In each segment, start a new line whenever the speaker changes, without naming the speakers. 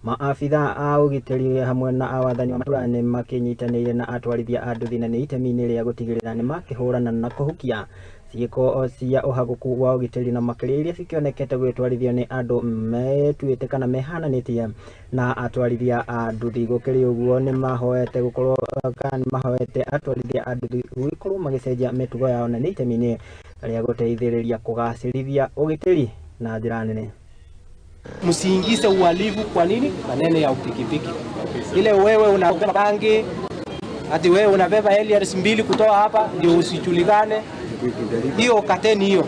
Maabitha a ũgitĩri hamwe na a wathani wa matũra nĩ makĩnyitanĩire na atwarithia a nduthi na nĩ itemi-inĩ rĩa gũtigĩrĩra nĩ makĩhũrana na kũhukia ciĩko cia ũhagũku wa ũgitĩri na makĩria iria cikĩonekete gũgĩtwarithio nĩ andũ metuĩte kana mehananĩtie na atwarithia a nduthi. Gũkĩrĩ ũguo nĩ mahoete gũkorwo kana nĩ mahoete atwarithia a nduthi gũgĩkorwo magĩcenjia mĩtugo yao na nĩ itemi-inĩ rĩa gũteithĩrĩria kũgacĩrithia ũgitĩri na njĩra nene.
Msiingize uhalifu. Kwa nini? Maneno ya pikipiki ile, wewe unabeba bangi, ati wewe unabeba Elias mbili kutoa hapa ndio usijulikane. Hiyo kateni hiyo.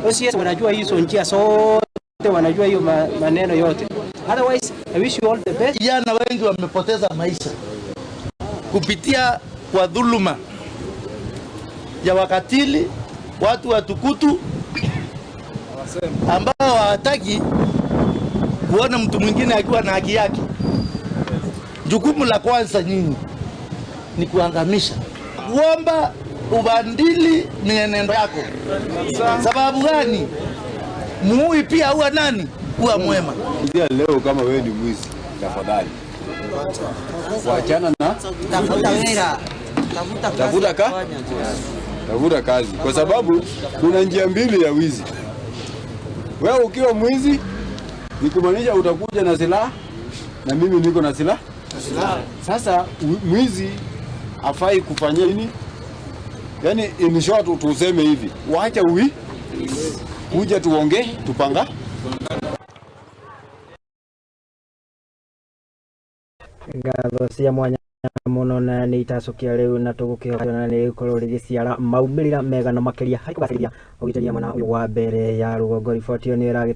OCS wanajua hizo njia zote, wanajua hiyo maneno yote. Otherwise, I wish you all the best.
Vijana wengi wamepoteza maisha kupitia kwa dhuluma ya wakatili, watu watukutu ambao hawataki kuona mtu mwingine akiwa na haki yake. Jukumu la kwanza nyinyi ni kuangamisha, kuomba ubadili mienendo yako. Sababu gani? Muui pia huwa nani? Huwa mwema.
Kuanzia leo kama wewe ni mwizi, tafadhali wachana na
Tafuta hela. Tafuta kazi
Tafuta
ya kufanya.
Tafuta kazi, kwa sababu kuna njia mbili ya wizi. Wewe ukiwa mwizi ni kumaanisha utakuja na silaha na mimi niko na silaha. Sasa mwizi afai kufanyia nini? Yani in short tuseme hivi, wacha uwi kuja tuongee, tupanga.
Ngatho cia mwanya muno na nĩ itacokia rĩu na tũgũkĩhoka na nĩ rĩgũkorwo rĩgĩciara maumĩrĩra mega na makĩria harĩ kũgacĩrithia ũgitĩri mwena ũyũ wa mbere ya rũgongo. Riboti ĩyo nĩ ĩragĩ